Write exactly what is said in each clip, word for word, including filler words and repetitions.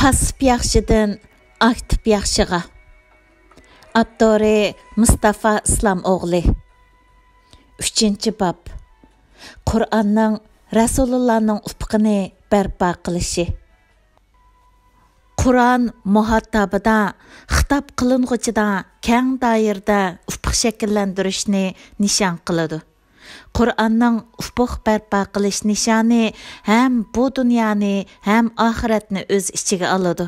پاسسىپ ياخشىدىن ئاكتىپ ياخشىغا. ئاپتورى مۇستافا ئىسلام ئوغلى. ئۈچىنچى باب. قۇرئاننىڭ رەسۇلۇللانىڭ ئۇپۇقىنى بەرپا قىلىشى. قۇرئان مۇھاتابىدا، خىتاب قىلىنغۇچىدا كەڭ دائىرىدە ئۇپۇق شەكىللەندۈرۈشنى نىشان قىلىدۇ. قۇرئاننىڭ ئۇپۇق بەرپا قىلىش نىشانى ھەم بۇ دۇنيانى، ھەم ئاخىرەتنى ئۆز ئىچىگە ئالىدۇ.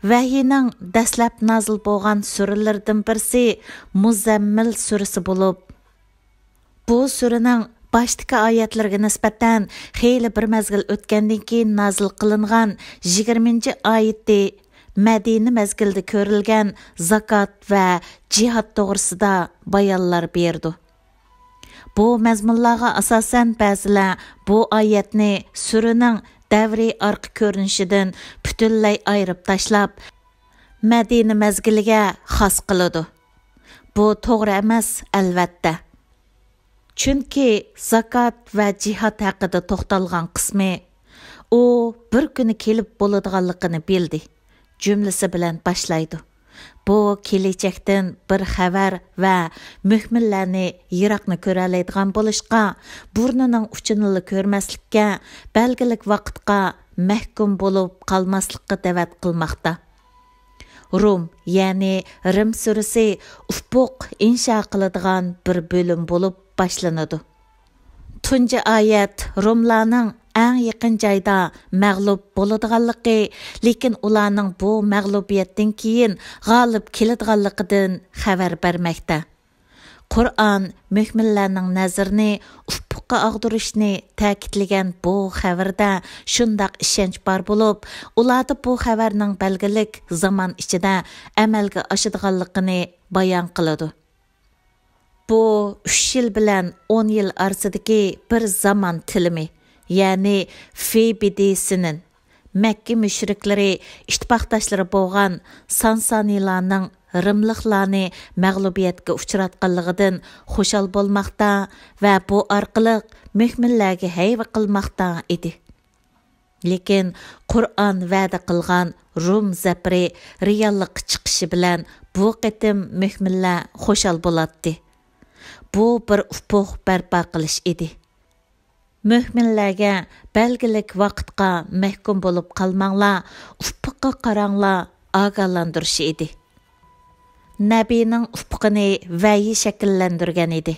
ۋەھىينىڭ دەسلەپ نازىل بولغان سۈرىلىرىدىن بىرسى مۇزەممىل سۈرىسى بولۇپ، بۇ سۈرىنىڭ باشتىكى ئايەتلىرىگە نىسبەتەن خېلى بىر مەزگىل ئۆتكەندىن كېيىن نازىل قىلىنغان يىگىرمىنچى ئايىتى مەدىنە مەزگىلىدە كۆرۈلگەن زاكات ۋە جىھاد توغرىسىدا بايانلار بېرىدۇ. بۇ مەزمۇنلارغا ئاساسەن بەزىلەر بۇ ئايەتنى سۈرىنىڭ دەۋرىي ئارقا كۆرۈنۈشىدىن پۈتۈنلەي ئايرىپ تاشلاپ، مەدىنە مەزگىلىگە خاس قىلىدۇ. بۇ توغرا ئەمەس، ئەلۋەتتە. چۈنكى زاكات ۋە جىھاد ھەققىدە توختالغان قىسمى، ئۇ بىر كۈنى كېلىپ بولىدىغانلىقىنى بىلدى جۈملىسى بىلەن باشلايدۇ. بۇ كېلىچەكتىن بىر خەۋەر ۋە مۆھمىنلەرنى يىراقنى كۆرەلەيدىغان بولۇشقا، بۇرنىنىڭ ئۇچىنىلا كۆرمەسلىككە، بەلگىلىك ۋاقىتقا مەھكۇم بولۇپ قالماسلىققا دەۋەت قىلماقتا. رۇم، يەنى رىم سۈرىسى ئۇپۇق ئىنشا قىلىدىغان بىر بۆلۈم بولۇپ باشلىنىدۇ. تۇنجى ئايەت رۇملارنىڭ ئەڭ يېقىن جايدا مەغلۇپ بولىدىغانلىقى، لېكىن ئۇلارنىڭ بۇ مەغلۇبىيەتتىن كېيىن غالىب كېلىدىغانلىقىدىن خەۋەر بەرمەكتە. قۇرئان مۆھمىنلەرنىڭ نەزىرىنى ئۇپۇققا ئاغدۇرۇشنى تەكىتلىگەن بۇ خەۋىرىدە شۇنداق ئىشەنچ بار بولۇپ، ئۇلاردا بۇ خەۋەرنىڭ بەلگىلىك زامان ئىچىدە ئەمەلگە ئاشىدىغانلىقىنى بايان قىلىدۇ. بۇ ئۈچ يىل بىلەن ئون يىل ئارىسىدىكى بىر زامان تىلىمى، يەنى في بدء سنين. مەككە مۇشرىكلىرى ئىتتىپاقداشلىرى بولغان ساسانىيلارنىڭ رىملىقلارنى مەغلۇبىيەتكە ئۇچراتقانلىقىدىن خۇشال بولماقتا ۋە بۇ ئارقىلىق مۆھمىنلەرگە ھەيۋە قىلماقتا ئىدى. لېكىن قۇرئان ۋەدە قىلغان رۇم زەپىرى رېئاللىققا چىقىشى بىلەن بۇ قېتىم مۆھمىنلەر خۇشال بولاتتى. بۇ بىر ئۇپۇق بەرپا قىلىش ئىدى. مۆھمىنلەرگە بەلگىلىك ۋاقىتقا مەھكۇم بولۇپ قالماڭلار، ئۇپۇققا قاراڭلار ئاگاھلاندۇرۇشى ئىدى. نەبىنىڭ ئۇپۇقىنى ۋەھىي شەكىللەندۈرگەن ئىدى.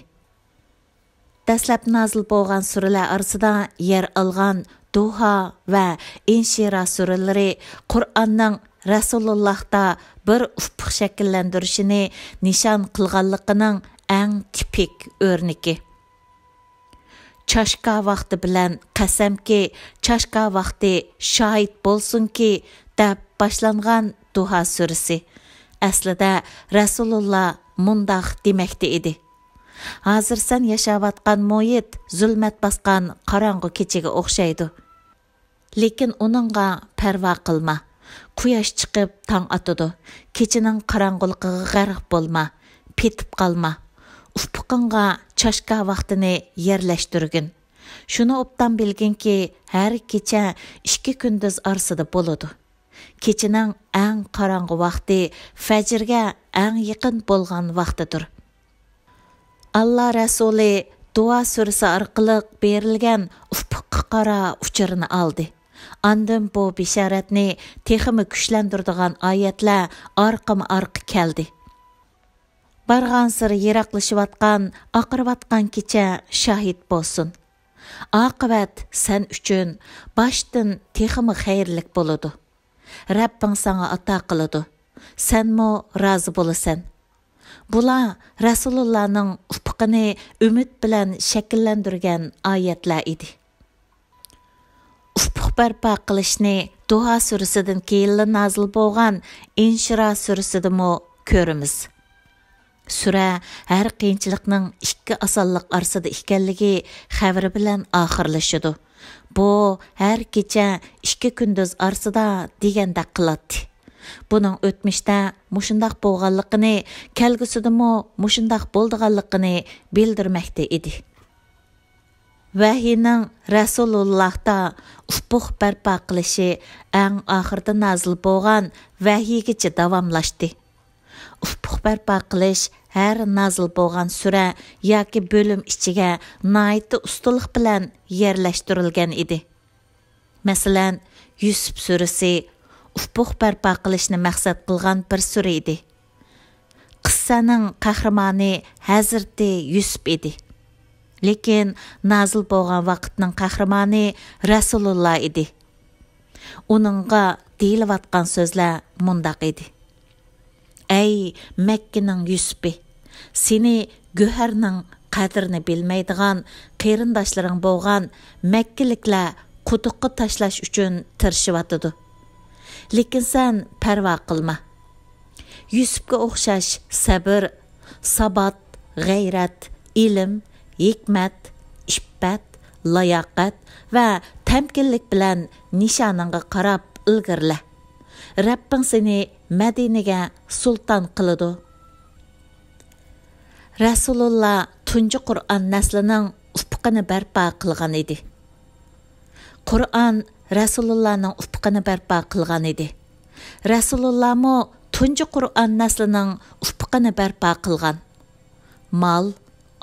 دەسلەپ نازىل بولغان سۈرىلەر ئارىسىدا يەر ئالغان دۇھا ۋە ئىنشىرا سۈرىلىرى قۇرئاننىڭ رەسۇلۇللاھتا بىر ئۇپۇق شەكىللەندۈرۈشىنى نىشان قىلغانلىقىنىڭ ئەڭ تىپىك ئۆرنىكى. چاشكا ۋاقتى بىلەن قەسەمكى، چاشكا ۋاقتى شاھىت بولسۇنكى، دەپ باشلانغان دۇھا سۈرىسى. ئەسلىدە رەسۇلۇللا مۇنداق دېمەكتە ئىدى: ھازىر سەن ياشاۋاتقان مۇھىت زۇلمەت باسقان قاراڭغۇ كېچىگە ئوخشايدۇ. لېكىن ئۇنىڭغا پەرۋا قىلما. قۇياش چىقىپ تاڭ ئاتىدۇ. كېچىنىڭ قاراڭغۇلۇقىغا غەرق بولما. پېتىپ قالما. ئۇپۇقۇڭغا چاشكا ۋاقتىنى يەرلەشتۈرگىن. شۇنى ئوبدان بىلگىنكى، ھەر كېچە ئىككى كۈندۈز ئارىسىدا بولىدۇ. كېچىنىڭ ئەڭ قاراڭغۇ ۋاقتى فەجرگە ئەڭ يېقىن بولغان ۋاقتىدۇر. ئاللا رەسۇلى دۇئا سۈرىسى ئارقىلىق بېرىلگەن ئۇپۇققا قارا ئۇچۇرنى ئالدى. ئاندىن بۇ بېشارەتنى تېخىمۇ كۈچلەندۈرىدىغان ئايەتلەر ئارقىمۇ ئارقا كەلدى. بارغانسېرى يىراقلىشىۋاتقان، ئاقىرىۋاتقان كېچە شاھىت بولسۇن. ئاقىۋەت سەن ئۈچۈن باشتىن تېخىمۇ خەيرلىك بولىدۇ. رەببىڭ ساڭا ئاتا قىلىدۇ. سەنمۇ رازى بولىسەن. بۇلار رەسۇلۇللانىڭ ئۇپۇقىنى ئۈمىد بىلەن شەكىللەندۈرگەن ئايەتلەر ئىدى. ئۇپۇق بەرپا قىلىشنى دۇھا سۈرىسىدىن كېيىنلا نازىل بولغان ئىنشىرا سۈرىسىدىمۇ كۆرىمىز. سۈرە ھەر قىيىنچىلىقنىڭ ئىككى ئاسانلىق ئارىسىدا ئىكەنلىكى خەۋىرى بىلەن ئاخىرلىشىدۇ. بۇ ھەر كېچە ئىككى كۈندۈز ئارىسىدا دېگەندەك قىلاتتى. بۇنىڭ ئۆتمۈشتە مۇشۇنداق بولغانلىقىنى، كەلگۈسىدىمۇ مۇشۇنداق بولىدىغانلىقىنى بىلدۈرمەكتە ئىدى. ۋەھىينىڭ رەسۇلۇللاھتا ئۇپۇق بەرپا قىلىشى ئەڭ ئاخىرىدا نازىل بولغان ۋەھىيگىچە داۋاملاشتى. ئۇپۇق بەرپا قىلىش ھەر نازىل بولغان سۈرە ياكى بۆلۈم ئىچىگە ناھايىتى ئۇستىلىق بىلەن يەرلەشتۈرۈلگەن ئىدى. مەسىلەن، يۈسۈپ سۈرىسى ئۇپۇق بەرپا قىلىشنى مەقسەت قىلغان بىر سۈرە ئىدى. قىسسەنىڭ قەھرىمانى ھەزرىتى يۈسۈپ ئىدى. لېكىن نازىل بولغان ۋاقىتنىڭ قەھرىمانى رەسۇلۇللا ئىدى. ئۇنىڭغا دېيىلىۋاتقان سۆزلەر مۇنداق ئىدى: ئەي مەككىنىڭ يۈسۈپى! سېنى گۆھەرنىڭ قەدرىنى بىلمەيدىغان قېرىنداشلىرىڭ بولغان مەككىلىكلەر قۇدۇققا تاشلاش ئۈچۈن تىرىشىۋاتىدۇ. لېكىن سەن پەرۋا قىلما. يۈسۈپكە ئوخشاش سەبر، سابات، غەيرەت، ئىلىم، ھېكمەت، ئىپپەت، لاياقەت ۋە تەمكىنلىك بىلەن نىشانىڭغا قاراپ ئىلگىرىلە. رەببىڭ سېنى مەدىنىگە سۇلتان قىلىدۇ. رەسۇلۇللا تۇنجى قۇرئان نەسلىنىڭ ئۇپۇقىنى بەرپا قىلغان ئىدى. قۇرئان رەسۇلۇللانىڭ ئۇپۇقىنى بەرپا قىلغان ئىدى. رەسۇلۇللامۇ تۇنجى قۇرئان نەسلىنىڭ ئۇپۇقىنى بەرپا قىلغان. مال،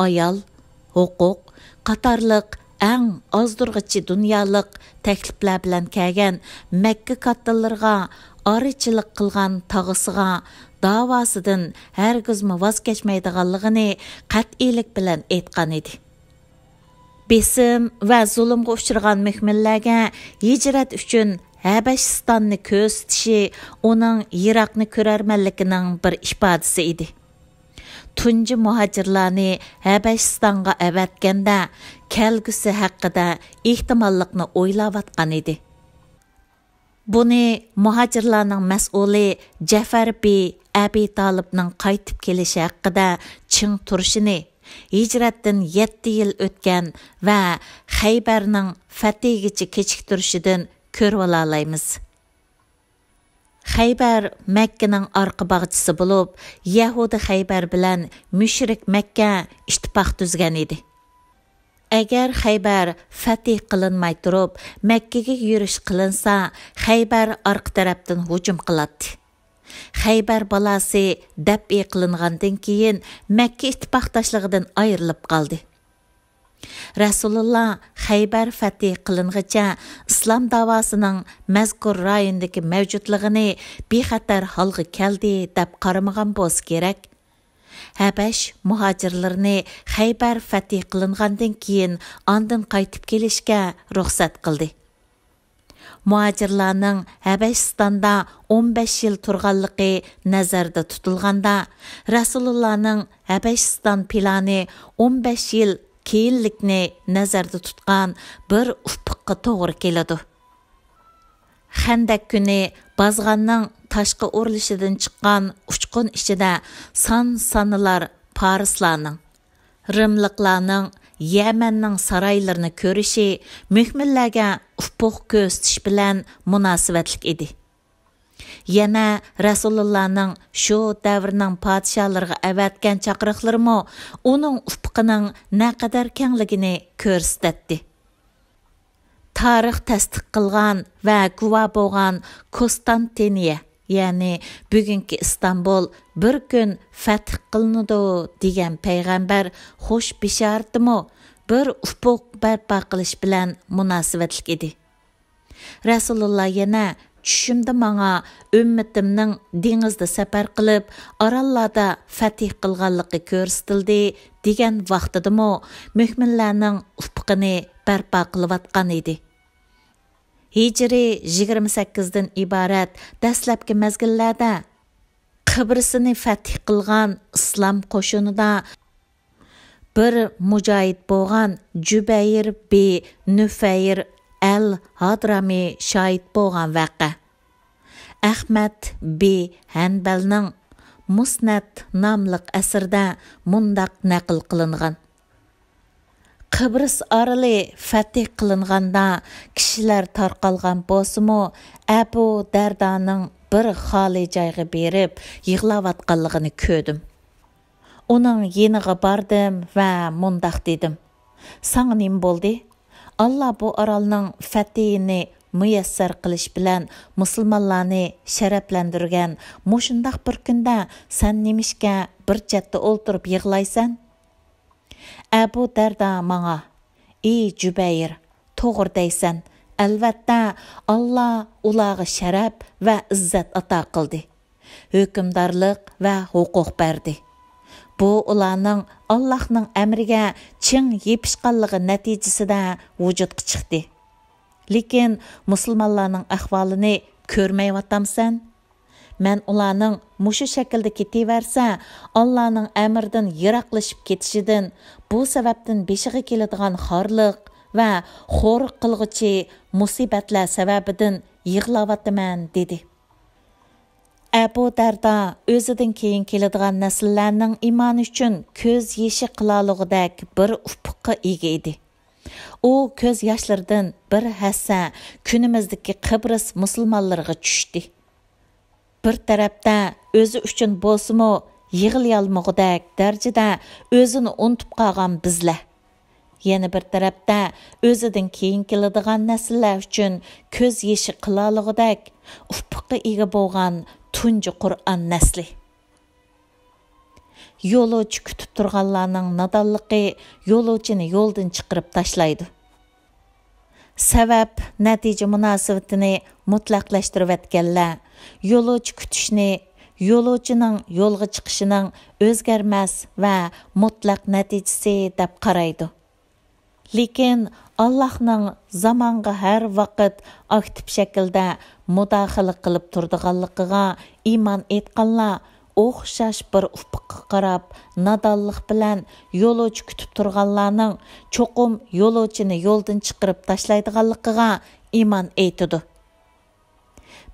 ئايال، ھوقۇق قاتارلىق ئەڭ ئازدۇرغۇچى دۇنيالىق تەكلىپلەر بىلەن كەلگەن مەككە كاتتىلىرىغا ئارىچىلىق قىلغان تاغىسىغا داۋاسىدىن ھەرگىزمۇ ۋاز كەچمەيدىغانلىقىنى قەتئىيلىك بىلەن ئېيتقان ئىدى. بېسىم ۋە زۇلۇمغا ئۇچرىغان مۆمىنلەرگە ھىجرەت ئۈچۈن ھەبەشىستاننى كۆرسىتىشى ئۇنىڭ يىراقنى كۆرەرمەنلىكىنىڭ بىر ئىپادىسى ئىدى. تۇنجى مۇھاجىرلارنى ھەبەشىستانغا ئەۋەتكەندە، كەلگۈسى ھەققىدە ئېھتىماللىقنى ئويلاۋاتقان ئىدى. بۇنى مۇھاجىرلارنىڭ مەسئۇلى جەفەر بى ئەبى تالىپنىڭ قايتىپ كېلىشى ھەققىدە چىڭ تۇرۇشىنى، ھىجرەتتىن يەتتە يىل ئۆتكەن ۋە خەيبەرنىڭ فەتھىگىچە كېچىكتۈرۈشىدىن كۆرۈۋالالايمىز. خەيبەر مەككىنىڭ ئارقا باغچىسى بولۇپ، يەھۇدىي خەيبەر بىلەن مۈشرىك مەككە ئىتتىپاق تۈزگەن ئىدى. ئەگەر خەيبەر فەتھى قىلىنماي تۇرۇپ، مەككىگە يۈرۈش قىلىنسا، خەيبەر ئارقا تەرەپتىن ھۇجۇم قىلاتتى. خەيبەر بالاسى دەپئى قىلىنغاندىن كېيىن، مەككە ئىتتىپاقداشلىقىدىن ئايرىلىپ قالدى. رەسۇلۇللا خەيبەر فەتھى قىلىنغىچە ئىسلام داۋاسىنىڭ مەزكۇر رايوندىكى مەۋجۇتلۇقىنى بىخەتەر ھالغا كەلدى دەپ قارىمىغان بولسا كېرەك. ھەبەش مۇھاجىرلىرىنى خەيبەر فەتھى قىلىنغاندىن كېيىن ئاندىن قايتىپ كېلىشكە رۇخسەت قىلدى. مۇھاجىرلارنىڭ ھەبەشىستاندا ئون بەش يىل تۇرغانلىقى نەزەردە تۇتۇلغاندا، رەسۇلۇللانىڭ ھەبەشىستان پىلانى ئون بەش يىل كېيىنلىكنى نەزەردە تۇتقان بىر ئۇپۇققا توغرا كېلىدۇ. خەندەك كۈنى بازغاننىڭ تاشقا ئۇرۇلۇشىدىن چىققان ئۇچقۇن ئىچىدە سان سانىلار پارسلارنىڭ، رىملىقلارنىڭ يەمەننىڭ سارايلىرىنى كۆرۈشى مۆمىنلەرگە ئۇپۇق كۆرسىتىش بىلەن مۇناسىۋەتلىك ئىدى. يەنە رەسۇلۇللانىڭ شۇ دەۋرنىڭ پادىشاھلىرىغا ئەۋەتكەن چاقىرىقلىرىمۇ ئۇنىڭ ئۇپۇقىنىڭ نەقەدەر كەڭلىكىنى كۆرسىتەتتى. تارىخ تەستىق قىلغان ۋە گۇۋاھ بولغان قۇستانتىنىيە، يەنى بۈگۈنكى ئىستانبۇل بىر كۈن فەتھ قىلىنىدۇ دېگەن پەيغەمبەر خوش بېشارىتىمۇ بىر ئۇپۇق بەرپا قىلىش بىلەن مۇناسىۋەتلىك ئىدى. رەسۇلۇللا يەنە، چۈشۈمدە ماڭا ئۈممىتىمنىڭ دېڭىزدا سەپەر قىلىپ، ئاراللاردا فەتھ قىلغانلىقى كۆرسىتىلدى، دېگەن ۋاقتىدىمۇ مۆمىنلەرنىڭ ئۇپۇقىنى بەرپا قىلىۋاتقان ئىدى. ھىجرىي يىگىرمە سەككىزدىن ئىبارەت دەسلەپكى مەزگىللەردە قىبرىسنى فەتھ قىلغان ئىسلام قوشۇنىدا بىر مۇجاھىد بولغان جۈبەير بى نۇفەير ئەل ھادرامى شاھىت بولغان ۋەقە ئەخمەت بى ھەنبەلنىڭ مۇسنەد ناملىق ئەسىرىدە مۇنداق نەقىل قىلىنغان: قىبرىس ئارىلى فەتھ قىلىنغاندا، كىشىلەر تارقالغان بولسىمۇ، ئەبۇ دەردانىڭ بىر خالىي جايغا بېرىپ يىغلاۋاتقانلىقىنى كۆردۈم. ئۇنىڭ يېنىغا باردىم ۋە مۇنداق دېدىم: ساڭا نېمە بولدى؟ ئاللا بۇ ئارالنىڭ فەتھىنى مۇيەسسەر قىلىش بىلەن مۇسۇلمانلارنى شەرەپلەندۈرگەن مۇشۇنداق بىر كۈندە سەن نېمىشقا بىر چەتتە ئولتۇرۇپ يىغلايسەن؟ ئەبۇ دەردا ماڭا، ئى جۈبەير، توغرا دەيسەن، ئەلۋەتتە، ئاللا ئۇلارغا شەرەپ ۋە ئىززەت ئاتا قىلدى، ھۆكۈمدارلىق ۋە ھوقۇق بەردى. بۇ ئۇلارنىڭ ئاللاھنىڭ ئەمرىگە چىڭ يېپىشقانلىقى نەتىجىسىدە ۋۇجۇدقا چىقتى. لېكىن مۇسۇلمانلارنىڭ ئەھۋالىنى كۆرمەيۋاتامسەن؟ مەن ئۇلارنىڭ مۇشۇ شەكىلدە كېتىۋەرسە، ئاللانىڭ ئەمرىدىن يىراقلىشىپ كېتىشىدىن، بۇ سەۋەبتىن بېشىغا كېلىدىغان خارلىق ۋە خورلۇق قىلغۇچى مۇسىبەتلەر سەۋەبىدىن يىغلاۋاتىمەن، دېدى. ئەبۇ دەردا ئۆزىدىن كېيىن كېلىدىغان نەسىللەرنىڭ ئىمانى ئۈچۈن كۆز يېشى قىلالىغۇدەك بىر ئۇپۇققا ئىگە ئىدى. ئۇ كۆز ياشلىرىدىن بىر ھەسسە كۈنىمىزدىكى قىبرىس مۇسۇلمانلىرىغا چۈشتى. بىر تەرەپتە ئۆزى ئۈچۈن بولسىمۇ يىغلىيالمىغۇدەك دەرىجىدە ئۆزىنى ئۇنتۇپ قالغان بىزلەر. يەنە بىر تەرەپتە ئۆزىدىن كېيىن كېلىدىغان نەسىللەر ئۈچۈن كۆز يېشى قىلالىغۇدەك ئۇپۇققا ئىگە بولغان تۇنجى قۇرئان نەسلى. يولۇچى كۈتۈپ تۇرغانلارنىڭ نادانلىقى يولۇچىنى يولدىن چىقىرىپ تاشلايدۇ. سەۋەب، نەتىجە مۇناسىۋىتىنى مۇتلەقلەشتۈرۈۋەتكەنلەر يولۇچى كۈتۈشنى يولۇچىنىڭ يولغا چىقىشىنىڭ ئۆزگەرمەس ۋە مۇتلەق نەتىجىسى دەپ قارايدۇ. لېكىن ئاللاھنىڭ زامانغا ھەر ۋاقىت ئاكتىپ شەكىلدە مۇداخىلە قىلىپ تۇرىدىغانلىقىغا ئىمان ئېيتقانلار ئوخشاش بىر ئۇپۇققا قاراپ، نادانلىق بىلەن يولۇچى كۈتۈپ تۇرغانلارنىڭ چوقۇم يولۇچىنى يولدىن چىقىرىپ تاشلايدىغانلىقىغا ئىمان ئېيتىدۇ.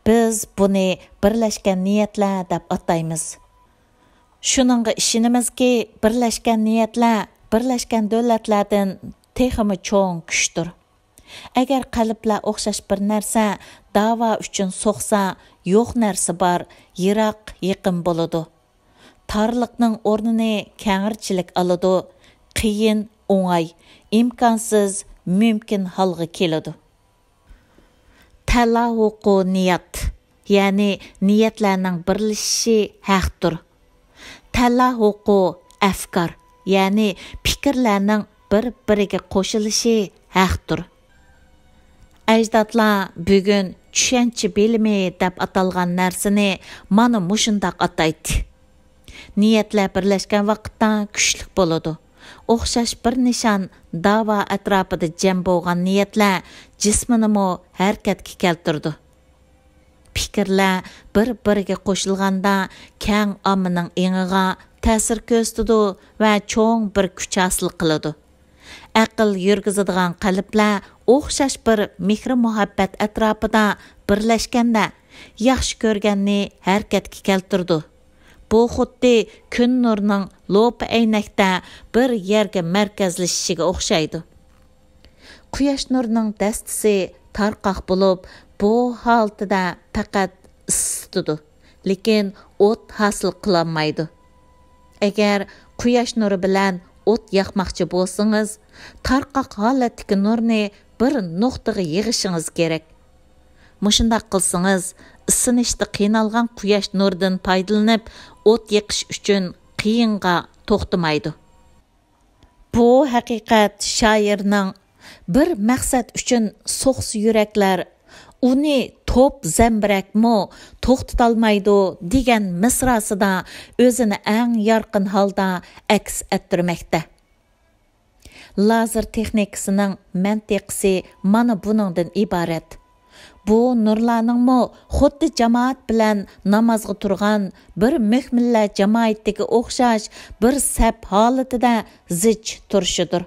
بىز بۇنى بىرلەشكەن نىيەتلەر دەپ ئاتايمىز. شۇنىڭغا ئىشىنىمىزكى، بىرلەشكەن نىيەتلەر بىرلەشكەن دۆلەتلەردىن تېخىمۇ چوڭ كۈچتۇر. ئەگەر قەلبلەر ئوخشاش بىر نەرسە، داۋا ئۈچۈن سوقسا، يوق نەرسە بار، يىراق يېقىن بولىدۇ. تارلىقنىڭ ئورنىنى كەڭرىچىلىك ئالىدۇ، قىيىن ئوڭاي، ئىمكانسىز مۇمكىن ھالغا كېلىدۇ. تەلاھۇقۇ نىيات، يەنى نىيەتلەرنىڭ بىرلىشىشى ھەقتۇر. تەلاھۇقۇ ئەفكار، يەنى پىكىرلەرنىڭ بىر-بىرىگە قوشۇلۇشى ھەقتۇر. ئەجدادلار بۈگۈن چۈشەنچە بىلىمى دەپ ئاتالغان نەرسىنى مانا مۇشۇنداق ئاتايتتى. نىيەتلەر بىرلەشكەن ۋاقىتتا كۈچلۈك بولىدۇ. ئوخشاش بىر نىشان داۋا ئەتراپىدا جەم بولغان نىيەتلەر جىسمىنىمۇ ھەرىكەتكە كەلتۈرىدۇ. پىكىرلەر بىر-بىرىگە قوشۇلغاندا كەڭ ئاممىنىڭ ئېڭىغا تەسىر كۆرسىتىدۇ ۋە چوڭ بىر كۈچ ھاسىل قىلىدۇ. ئەقىل يۈرگۈزىدىغان قەلبلەر ئوخشاش بىر مېھرى-مۇھەببەت ئەتراپىدا بىرلەشكەندە، ياخشى كۆرگەننى ھەرىكەتكە كەلتۈرىدۇ. بۇ خۇددى كۈن نۇرىنىڭ لوپا ئەينەكتە بىر يەرگە مەركەزلىشىشىگە ئوخشايدۇ. قۇياش نۇرىنىڭ دەستىسى تارقاق بولۇپ، بۇ ھالىتىدە پەقەت ئىسسىتىدۇ، لېكىن ئوت ھاسىل قىلالمايدۇ. ئەگەر قۇياش نۇرى بىلەن ئوت ياقماقچى بولسىڭىز، تارقاق ھالەتتىكى نۇرنى بىر نۇقتىغا يىغىشىڭىز كېرەك. مۇشۇنداق قىلسىڭىز، ئىسسىنىشتا قىينالغان قۇياش نۇرىدىن پايدىلىنىپ، ئوت يېقىش ئۈچۈن قىيىنغا توختىمايدۇ. بۇ ھەقىقەت شائىرنىڭ «بىر مەقسەت ئۈچۈن سوقسا يۈرەكلەر، ئۇنى توپ زەمبىرەكمۇ توختىتالمايدۇ» دېگەن مىسراسىدا ئۆزىنى ئەڭ يارقىن ھالدا ئەكس ئەتتۈرمەكتە. لازېر تېخنىكىسىنىڭ مەنتىقىسى مانا بۇنىڭدىن ئىبارەت. بۇ نۇرلارنىڭمۇ خۇددى جامائەت بىلەن نامازغا تۇرغان بىر مۆمىنلەر جامائىتىگە ئوخشاش بىر سەپ ھالىتىدە زىچ تۇرۇشىدۇر.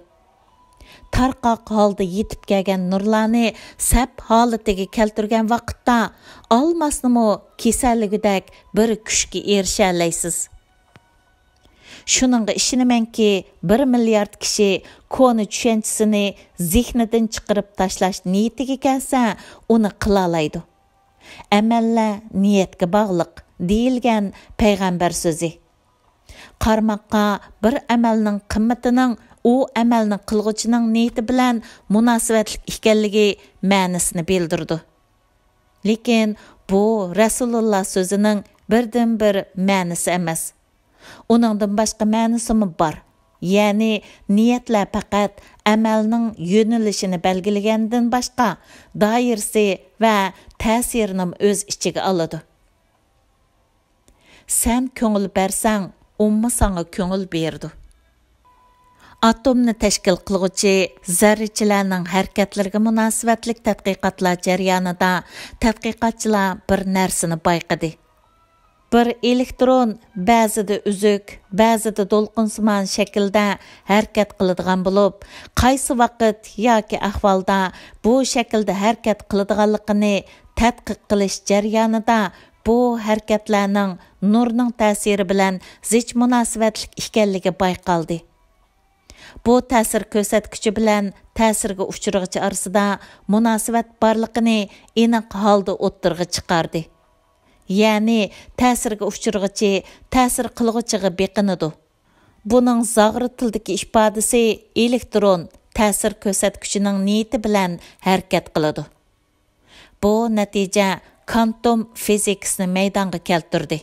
تارقاق ھالدا يېتىپ كەلگەن نۇرلارنى سەپ ھالىتىگە كەلتۈرگەن ۋاقىتتا، ئالماسنىمۇ كېسەللىگۈدەك بىر كۈچكە ئېرىشەلەيسىز. شۇنىڭغا ئىشىنىمەنكى، بىر مىليارد كىشى كونا چۈشەنچىسىنى زېھنىدىن چىقىرىپ تاشلاش نىيىتىگە كەلسە، ئۇنى قىلالايدۇ. «ئەمەللەر نىيەتكە باغلىق» دېيىلگەن پەيغەمبەر سۆزى. قارىماققا بىر ئەمەلنىڭ قىممىتىنىڭ ئۇ ئەمەلنىڭ قىلغۇچىنىڭ نىيىتى بىلەن مۇناسىۋەتلىك ئىكەنلىكى مەنىسىنى بىلدۈرىدۇ. لېكىن بۇ رەسۇلۇللا سۆزىنىڭ بىردىنبىر مەنىسى ئەمەس. ئۇنىڭدىن باشقا مەنىسىمۇ بار. يەنى نىيەتلەر پەقەت ئەمەلنىڭ يۆنىلىشىنى بەلگىلىگەندىن باشقا، دائىرىسى ۋە تەسىرىنىمۇ ئۆز ئىچىگە ئالىدۇ. سەن كۆڭۈل بەرسەڭ، ئۇممۇ ساڭا كۆڭۈل بېرىدۇ. ئاتومنى تەشكىل قىلغۇچى زەررىچىلەرنىڭ ھەرىكەتلىرىگە مۇناسىۋەتلىك تەتقىقاتلار جەريانىدا تەتقىقاتچىلار بىر نەرسىنى بايقىدى. بىر ئېلېكترون بەزىدە ئۈزۈك، بەزىدە دولقۇنسىمان شەكىلدە ھەرىكەت قىلىدىغان بولۇپ، قايسى ۋاقىت ياكى ئەھۋالدا بۇ شەكىلدە ھەرىكەت قىلىدىغانلىقىنى تەتقىق قىلىش جەريانىدا بۇ ھەرىكەتلەرنىڭ نۇرنىڭ تەسىرى بىلەن زىچ مۇناسىۋەتلىك ئىكەنلىكى بايقالدى. بۇ تەسىر كۆرسەتكۈچى بىلەن تەسىرگە ئۇچرىغۇچى ئارىسىدا مۇناسىۋەت بارلىقىنى ئېنىق ھالدا ئوتتۇرىغا چىقاردى. يەنى تەسىرگە ئۇچرىغۇچى تەسىر قىلغۇچىغا بېقىنىدۇ. بۇنىڭ زاغرا تىلدىكى ئىپادىسى ئېلېكترون تەسىر كۆرسەتكۈچىنىڭ نىيىتى بىلەن ھەرىكەت قىلىدۇ. بۇ نەتىجە كانتوم فىزىكىسىنى مەيدانغا كەلتۈردى.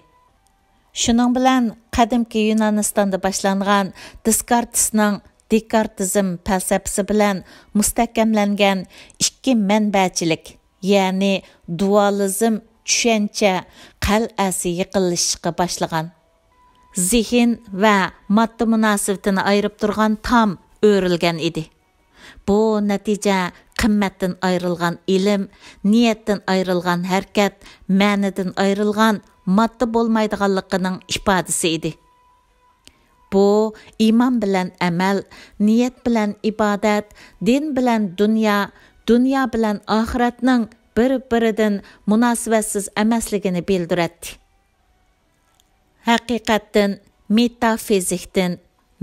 شۇنىڭ بىلەن قەدىمكى يۇنانىستاندا باشلانغان دېسكارتېسنىڭ دېكارتىزم پەلسەپىسى بىلەن مۇستەھكەملەنگەن ئىككى مەنبەچىلىك، يەنى دۇئالىزم چۈشەنچە قەلئەسى يېقىنلىشىشقا باشلىغان. زېھىن ۋە ماددا مۇناسىۋىتىنى ئايرىپ تۇرغان تام ئۆرۈلگەن ئىدى. بۇ نەتىجە قىممەتتىن ئايرىلغان ئىلىم، نىيەتتىن ئايرىلغان ھەرىكەت، مەنىدىن ئايرىلغان ماددا بولمايدىغانلىقىنىڭ ئىپادىسى ئىدى. بۇ ئىمان بىلەن ئەمەل، نىيەت بىلەن ئىبادەت، دىن بىلەن دۇنيا، دۇنيا بىلەن ئاخىرەتنىڭ بىر-بىرىدىن مۇناسىۋەتسىز ئەمەسلىكىنى بىلدۈرەتتى. ھەقىقەتتىن، مېتافىزىكتىن،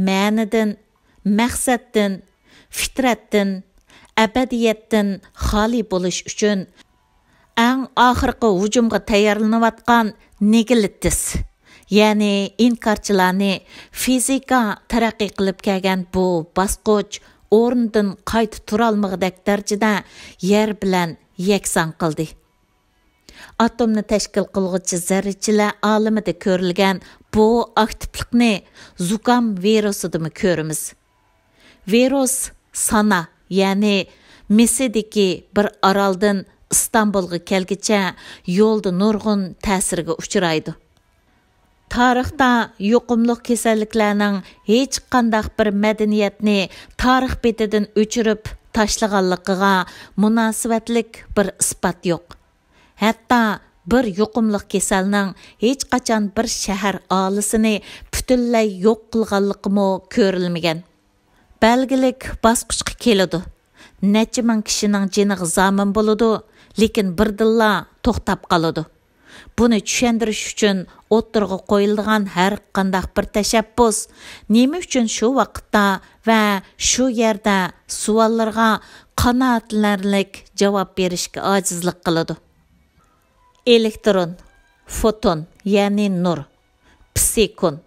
مەنىدىن، مەقسەتتىن، فىترەتتىن، ئەبەدىيەتتىن خالىي بولۇش ئۈچۈن ئەڭ ئاخىرقى ھۇجۇمغا تەييارلىنىۋاتقان نىگىلىتىس، يەنى ئىنكارچىلارنى فىزىكا تەرەققىي قىلىپ كەلگەن بۇ باسقۇچ ئورنىدىن قايتا تۇرالمىغۇدەك دەرىجىدە يەر بىلەن يەكسان قىلدى. ئاتومنى تەشكىل قىلغۇچى زەررىچىلەر ئالىمىدە كۆرۈلگەن بۇ ئاكتىپلىقنى زۇكام ۋىرۇسىدىمۇ كۆرىمىز. ۋىرۇس سانا، يەنى مىسىدىكى بىر ئارالدىن ئىستانبۇلغا كەلگۈچە يولدا نۇرغۇن تەسىرگە ئۇچرايدۇ. تارىختا يۇقۇملۇق كېسەللىكلەرنىڭ ھېچقانداق بىر مەدەنىيەتنى تارىخ بېتىدىن ئۆچۈرۈپ تاشلىغانلىقىغا مۇناسىۋەتلىك بىر ئىسپات يوق. ھەتتا بىر يۇقۇملۇق كېسەلنىڭ ھېچقاچان بىر شەھەر ئاھالىسىنى پۈتۈنلەي يوق قىلغانلىقىمۇ كۆرۈلمىگەن. بەلگىلىك باسقۇچقا كېلىدۇ. نەچچە مىڭ كىشىنىڭ جېنىغا زامىن بولىدۇ، لېكىن بىردىنلا توختاپ قالىدۇ. بۇنى چۈشەندۈرۈش ئۈچۈن ئوتتۇرىغا قويۇلىدىغان ھەر قانداق بىر تەشەببۇس، نېمە ئۈچۈن شۇ ۋاقىتتا ۋە شۇ يەردە سوئاللىرىغا قانائەتلىنەرلىك جاۋاب بېرىشكە ئاجىزلىق قىلىدۇ. ئېلېكترون، فوتون، يەنى نۇر، پسىكون.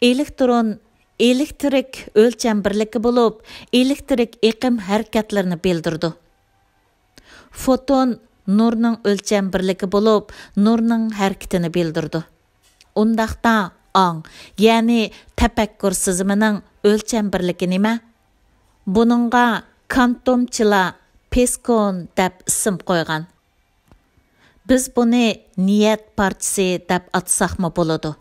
ئېلېكترون ئېلېكترىك ئۆلچەم بىرلىكى بولۇپ، ئېلېكترىك ئېقىم ھەرىكەتلىرىنى بىلدۈرىدۇ. فوتون نۇرنىڭ ئۆلچەم بىرلىكى بولۇپ، نۇرنىڭ ھەرىكىتىنى بىلدۈرىدۇ. ئۇنداقتا ئاڭ، يەنى تەپەككۇر سىزىمىنىڭ ئۆلچەم بىرلىكى نېمە؟ بۇنىڭغا كانتومچىلار پىسكون دەپ ئىسىم قويغان. بىز بۇنى نىيەت پارچىسى دەپ ئاتىساقمۇ بولىدۇ.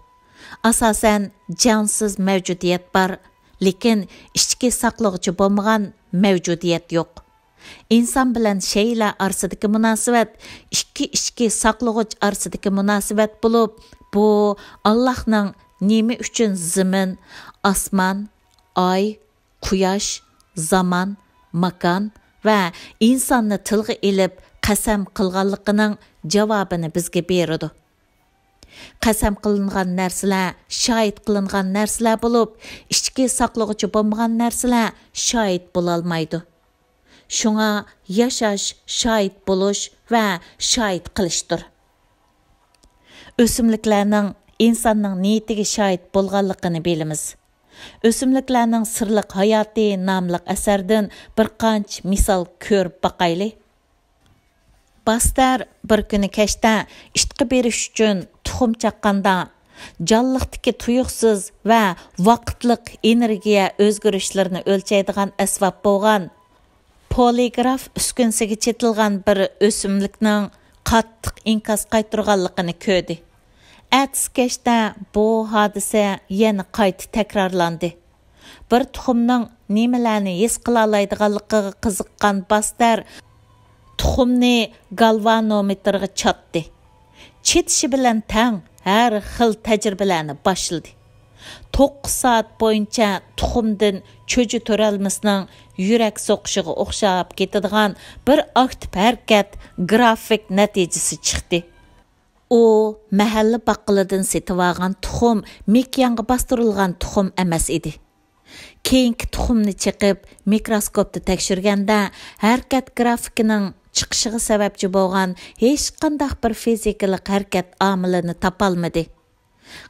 ئاساسەن، جانسىز مەۋجۇدىيەت بار، لېكىن ئىچكى ساقلىغۇچى بولمىغان مەۋجۇدىيەت يوق. ئىنسان بىلەن شەيئىلەر ئارىسىدىكى مۇناسىۋەت ئىككى ئىچكى ساقلىغۇچ ئارىسىدىكى مۇناسىۋەت بولۇپ، بۇ ئاللاھنىڭ نېمە ئۈچۈن زېمىن، ئاسمان، ئاي، قۇياش، زامان، ماكان ۋە ئىنساننى تىلغا ئېلىپ قەسەم قىلغانلىقىنىڭ جاۋابىنى بىزگە بېرىدۇ. قەسەم قىلىنغان نەرسىلەر شاھىت قىلىنغان نەرسىلەر بولۇپ، ئىچكى ساقلىغۇچى بولمىغان نەرسىلەر شاھىت بولالمايدۇ. شۇڭا ياشاش شاھىت بولۇش ۋە شاھىت قىلىشتۇر. ئۆسۈملۈكلەرنىڭ ئىنساننىڭ نىيىتىگە شاھىت بولغانلىقىنى بىلىمىز. ئۆسۈملۈكلەرنىڭ سىرلىق ھاياتى ناملىق ئەسەردىن بىر قانچە مىسال كۆرۈپ باقايلى. باستەر بىر كۈنى كەچتە ئىتقا بېرىش ئۈچۈن تۇخۇم چاققاندا، جانلىقتىكى تۇيۇقسىز ۋە ۋاقىتلىق ئېنېرگىيە ئۆزگىرىشلىرىنى ئۆلچەيدىغان ئەسۋاب بولغان پولىگراف ئۈسكۈنىسىگە چېتىلغان بىر ئۆسۈملۈكنىڭ قاتتىق ئىنكاس قايتۇرغانلىقىنى كۆردى. ئەتىسى كەچتە بۇ ھادىسە يەنە قايتا تەكرارلاندى. بىر تۇخۇمنىڭ نېمىلەرنى ھېس قىلالايدىغانلىقىغا قىزىققان باستەر تۇخۇمنى گالۋانومېتىرغا چاتتى. چېتىشى بىلەن تەڭ ھەر خىل تەجرىبىلەرنى باشلىدى. توققۇز سائەت بويىچە تۇخۇمدىن چۆچۈ تۆرەلمىسىنىڭ يۈرەك سوقۇشىغا ئوخشاپ كېتىدىغان بىر ئاكتىپ ھەرىكەت گرافىك نەتىجىسى چىقتى. ئۇ مەھەللە باققىلىدىن سېتىۋالغان تۇخۇم مېكىيانغا باستۇرۇلغان تۇخۇم ئەمەس ئىدى. كېيىنكى تۇخۇمنى چېقىپ، مىكروسكوپتا تەكشۈرگەندە، ھەرىكەت گرافىكىنىڭ چىقىشىغا سەۋەبچى بولغان ھېچقانداق بىر فىزىكىلىق ھەرىكەت ئامىلىنى تاپالمىدى.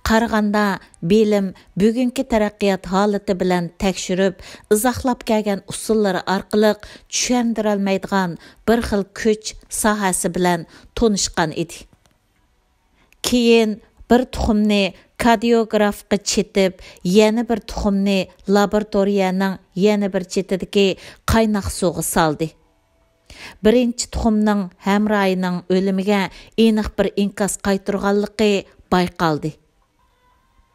قارىغاندا، بىلىم بۈگۈنكى تەرەققىيات ھالىتى بىلەن تەكشۈرۈپ، ئىزاھلاپ كەلگەن ئۇسۇللىرى ئارقىلىق چۈشەندۈرەلمەيدىغان بىر خىل كۈچ ساھەسى بىلەن تونۇشقان ئىدى. كېيىن بىر تۇخۇمنى كاردىيوگرافقا چېتىپ، يەنە بىر تۇخۇمنى لابوراتورىيەنىڭ يەنە بىر چېتىدىكى قايناق سۇغا سالدى. بىرىنچى تۇخۇمنىڭ ھەمراھىنىڭ ئۆلۈمىگە ئېنىق بىر ئىنكاس قايتۇرغانلىقى بايقالدى.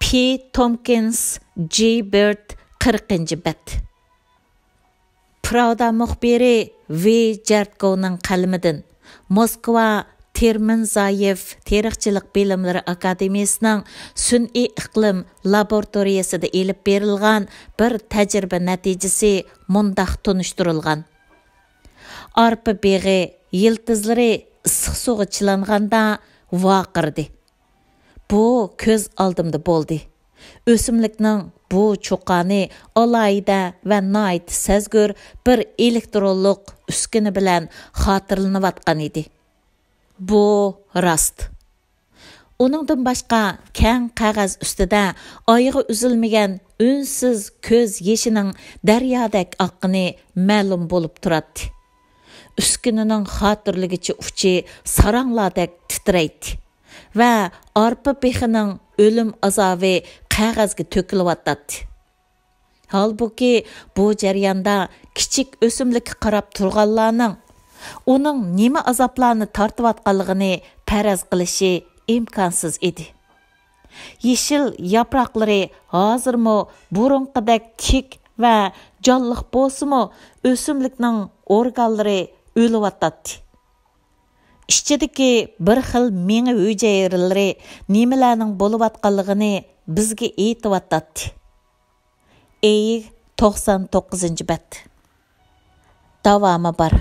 پى تومكىنس، جى بىرد، قىرىقىنچى بەت. پراۋدا مۇخبىرى ۋى جەرتكوۋنىڭ قەلىمىدىن موسكۋا تېرمىنزايېف تېرىقچىلىق بىلىملىرى ئاكادېمىيىسىنىڭ سۈنئىي ئىقلىم لابوراتورىيىسىدا ئېلىپ بېرىلغان بىر تەجرىبە نەتىجىسى مۇنداق تونۇشتۇرۇلغان. ئارپا بېغى يىلتىزلىرى ئىسسىق سۇغا چىلانغاندا ۋارقىرىدى. بۇ كۆز ئالدىمدا بولدى. ئۆسۈملۈكنىڭ بۇ چۇقانى ئالاھىدە ۋە ناھايىتى سەزگۈر بىر ئېلېكترونلۇق ئۈسكۈنە بىلەن خاتىرىلىنىۋاتقان ئىدى. بۇ راست. ئۇنىڭدىن باشقا، كەڭ قەغەز ئۈستىدە ئايىغى ئۈزۈلمىگەن ئۈنسىز كۆز يېشىنىڭ دەريادەك ئاققىنى مەلۇم بولۇپ تۇراتتى. ئۈسكۈنىنىڭ خاتىرىلىگۈچى ئۇچى ساراڭلاردەك تىترەيتتى ۋە ئارپا بېخىنىڭ ئۆلۈم ئازابى قەغەزگە تۆكۈلۈۋاتاتتى. ھالبۇكى، بۇ جەرياندا كىچىك ئۆسۈملۈككە قاراپ تۇرغانلارنىڭ ئۇنىڭ نېمە ئازابلارنى تارتىۋاتقانلىقىنى پەرەز قىلىشى ئىمكانسىز ئىدى. يېشىل ياپراقلىرى ھازىرمۇ بۇرۇنقىدەك تىك ۋە جانلىق بولسىمۇ، ئۆسۈملۈكنىڭ ئورگانلىرى ئۆلۈۋاتاتتى. ئىچىدىكى بىر خىل مېڭە ھۈجەيرىلىرى نېمىلەرنىڭ بولۇۋاتقانلىقىنى بىزگە ئېيتىۋاتاتتى. ئېيىگ، توقسان توققۇزىنچى بەت. داۋامى بار.